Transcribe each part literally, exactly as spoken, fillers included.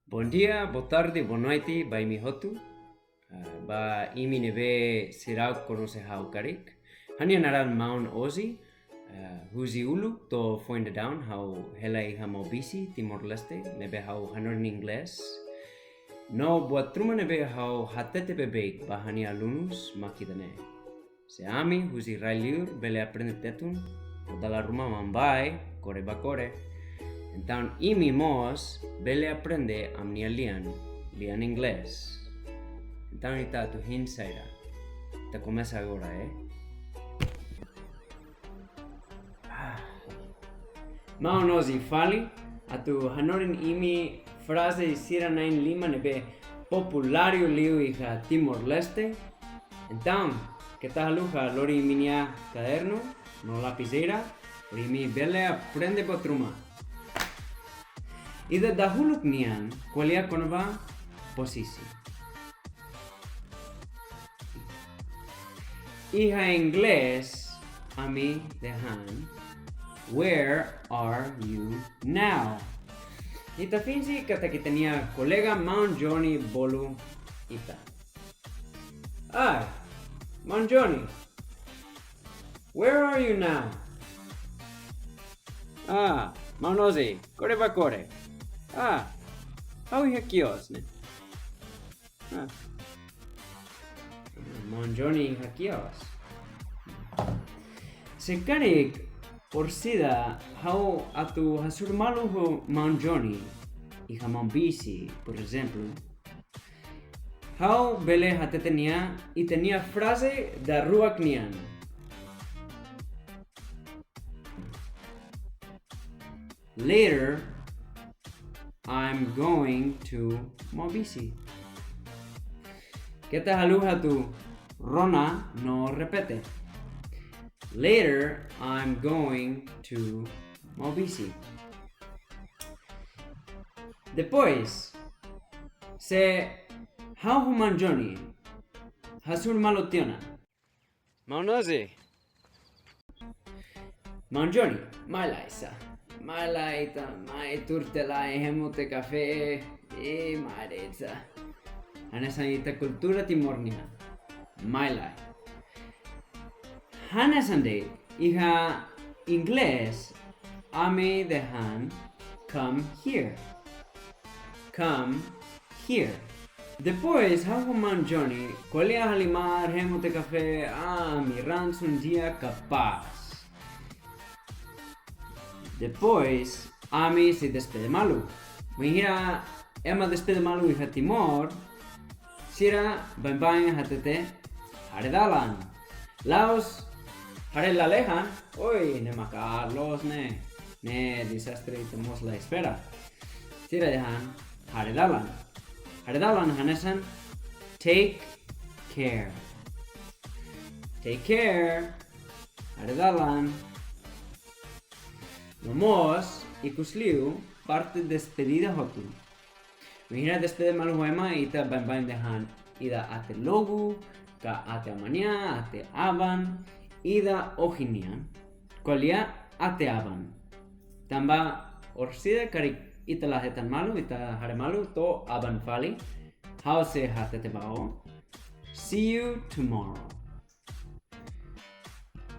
Bom dia, boa tarde, boa noite ba imi hotu. Ah, ba imi ne'ebé seidauk konose ha'u karik. Ha'u-nia naran Maun Ozzy, ah, husi uluk to'o foin daudaun ha'u hela iha Maubisse, Timor-Leste, ne'ebé ha'u hanorin inglés. No buat ruma ne'ebé ha'u hatete beibeik ba ha'u-nia alunus mak ida-ne'e. Se ami husi rai-li'ur bele aprende Tetun, no dala ruma mambai, kore ba kore. Entaun imi mós bele aprende ami-nia lian, lian inglés. Entaun ita atu hein saida? Ita komesa agora, eh? Ah. Maun Ozzy fali, atu hanorin imi fraze sira na'in-lima ne'ebé populáriu liu iha Timor-Leste. Entaun, keta haluha lori imi-nia kadernu no lapizeira, hodi imi bele aprende buat ruma. Ida dahuluk nian, ko'alia kona-ba posisi. Iha inglés, ami dehan, "Where are you now?" Ita finje katak ita-nia kolega Maun Johnny bolu ita. "Ai, Maun Johnny, where are you now?" "Ah, Maun Ozzy, kore ba kore." "Ah, ha'u iha kios ne'e." Ah. Maun Johnny iha kios. Se karik orsida ha'u atu hasoru malu ho Maun Johnny iha Maubisse, por ezemplu, ha'u bele hatete nia, ita-nia fraze daruak nian. "Later, I'm going to Maubisse." Keta haluha atu rona no repete. "Later, I'm going to Maubisse." Depois, se ha'u ho Maun Johnny hasoru malu tiha ona. "Maun Ozzy." "Maun Johnny, mai lai sa. Mai lai ita, mai tuur tiha lai hemu tiha kafé, i mai de'it sa." Hanesan ita kultura Timor nian. "Mai lai." Hanesan de'it, iha inglés, ami dehan, "Come here." "Come here." Depois, ha'u ho Maun Johnny ko'alia halimar, hemu tiha kafé, ah, ami raan sun di'ak kapás. Depois, ami sei despede malu. Bainhira ema despede malu iha Timor, sira baibain hatete, "Haree dalan." La'ós "Haree lalehan." Oi, ne'e maka loos ne'e. Ne'e dezastre, ita mós la espera. Sira dehan, "Haree dalan." Haree dalan hanesan, "Take care." "Take care." Haree dalan. No mós, ikusliu, parte despedida hotu. Bainhira despede malu ho ema, ita baibain dehan ida até logu, ka até amanhã, até aban, ida ohin nian. Ko'alia até aban. Tanba orsida karik ita la hetan malu, ita haree malu to'o aban fali, ha'u sei hatete ba ó, "See you tomorrow."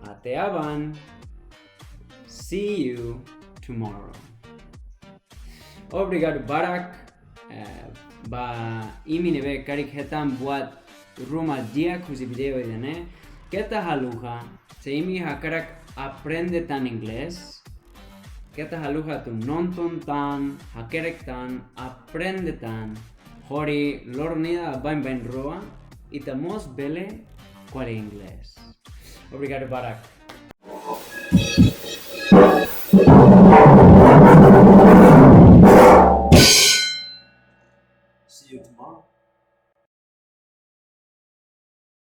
Até aban. See you tomorrow. Obrigadu barak, eh, ba imi ne'ebé karik hetan buat ruma di'ak husi vídeo ida-ne'e. Keta haluha, se imi hakarak aprende tan inglés, keta haluha atu nonton tan, hakerek tan, aprende tan, hodi loron ida baibain rua, ita mós bele ko'alia inglés. Obrigadu barak.